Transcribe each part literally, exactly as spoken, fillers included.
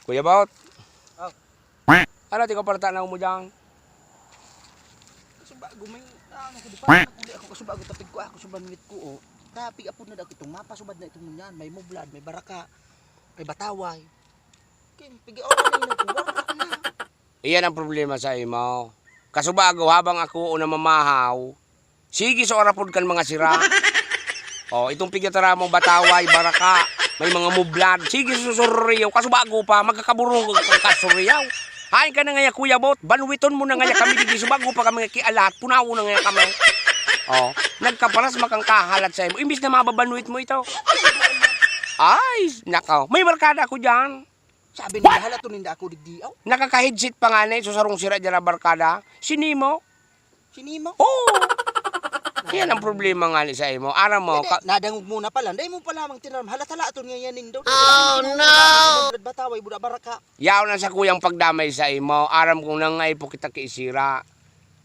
Kuya Bot. Oh. Ano, tingko parta na mo dyan? Kasubago, may ano ko, di pa ako, di ako kasubago, tapig ko, ako sa banwit ko, oh. Tapig apod na daw itong mapasubad na itong ngunyan, may mublad, may baraka, may bataway. Kin, pigi, oh, ano yun, baraka na. Iyan ang problema sa imo. Kasubago, habang ako o namamahaw, sige, so arapod kan mga sira. Oh, itong pigatara mo, bataway, baraka, may mga mublad. Sige, susururiyaw. Kasubago pa, magkakaburungog kang kasuriyaw. Hain ka na ngaya, Kuya Bot. Banwiton mo na ngaya kami, digi subago pa kami kialat. Punawo na ngaya kami. Oh, nagkaparas makang kahalat sa imo. Imbis na mababanwit mo ito. Ay, nakaw. May barkada ako dyan. Sabi nila, halaton ninda ako digdi, aw. Nakaka-headset pa nga na, so sarong sira dyan ang barkada. Sinimo? Sinimo? Oo. Yan ang problema nga ni sa imo. Aram mo, Hindi, ka- nadangog mo na pala. Dahil mo pa lamang tinaram, halat-halaton nga yan nindo. Oh, no! Bataway, buda baraka. Yaon ang sakuyang pagdamay sa imo. Aram kong nangaipo kita kiisira.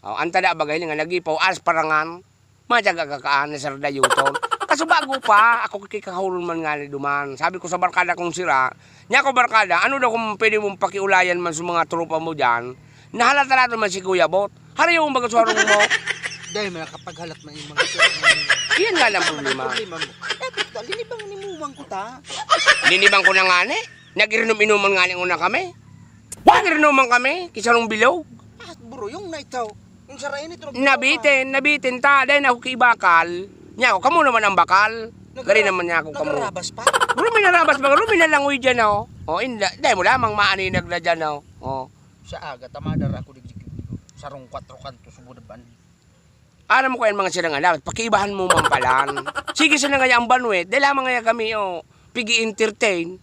Oh, ang tada bagay nga nagipaw, as parangan. Matyaga ka kaan na sardayuton. Kasubago pa, ako kikahulon man nga ni duman. Sabi ko sa barkada kong sira, "Nya ako, barkada, ano daw kung pwede mong pakiulayan man sa mga tropa mo dyan? Nahalata natin man si Kuya Bot. Harayo mong baga sa harong mo." Dahil may nakapaghalat man yung mga sira. Iyan nga lang problema. Problema mo. Eh, puta, linibang ni Mumang ko ta. Linibang ko na nga ni. Nag-irinom-inoman nga ni una kami. Nag-irinuman kami, kisarong bilog. Ah, bro, yung night how? Yung sa rainit, Rob, Nabitin, nabitin ta. Dahil ako kay bakal. Nya ako, kamo naman ang bakal. Nagra- Gari naman niya ako, kamo. Nagrarabas pa? Rumi na rabas, mga rumi na langoy dyan, oh. Oh, inda. Dahil mo lamang maaninag na dyan, oh. Oh. Sa aga, tamadar ako, digdig, digdig. Sarong kwatro kanto, subod ban. Aram mo kaya mga sirang anak, pakiibahan mo man palan. Sige, sana ngaya ang banwet, dahil lamang ngaya kami, oh, pigi-entertain.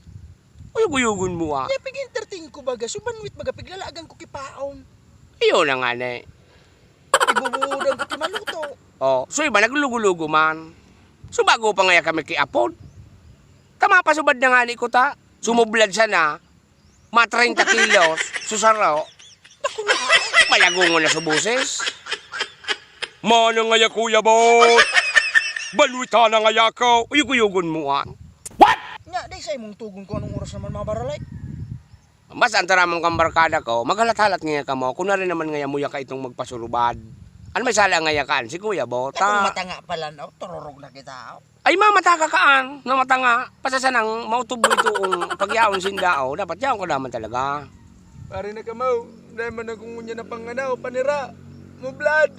Uyog-uyogon mo, ah. Kaya pig-entertain ko baga, so banwit baga, piglalagan ko kipaon. Iyo na nga, ne. Ibubuudan ko kimaluto. Oh, so iba naglulugo-lugo man. So bago pa ngaya kami kiapod. Tama pa subad na nga ni kuta. Sumublad sana. Mga treinta kilos. Susaro. Naku, malagungon na sa boses. Mana ngaya, Kuya Bot? Balwita na ngaya ako. Uyog-uyogon mo, ah. What? Nga, di sa imong tugon ko anong oras naman mabaralay? Mas antaramon kang barkada ko, maghalat-halat ngaya kamo. Ako na rin naman ngaya muya ka itong magpasurubad. Ano may sala ngaya kaan? Si Kuya Bot, Akong ah. Matanga pala, no? Tururog na kita, oh. Ay, mamata ka kaan, na matanga. Pasasanang mautubo ito kung pagyaon sinda, oh. Dapat yaon ka naman talaga. Pare na kamo, dahil man akong ngunyan na panganaw, panira, mublad,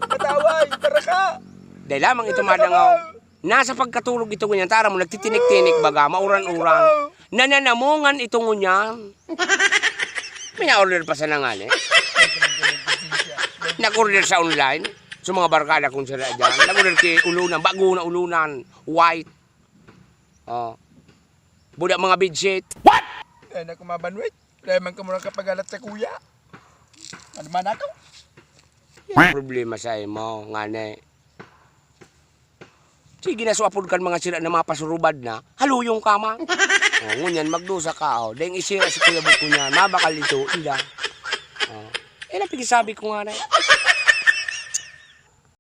mataway, taraka. Dahil lamang ito Pare na madangaw. Kamo. Nasa pagkaturog ito ngunyan, tara mo, nagtitinik-tinik baga, mauran-uran. Kamo. Nananamongan ito ngunyan. May na-order pa sana nga, eh. Nag-order sa online. Sa mga barkada kong sila dyan. Nag-order kay ulunan, bago na ulunan. White. Oh. Buda mga bedsheet. What? Ay, naku, mabanwit. Dahil man ka mo nakapagalat sa kuya. Ano man ako? Yung problema sa imo, nga na eh. Sige na, so apod kan mga sira na mga pasurubad na, haluyong ka man. Oh, ngunyan, magdusa ka, oh. Dahil isira si Kuya Buko niya, mabakal ito, inda. Oh. Eh, napigisabi ko nga na eh.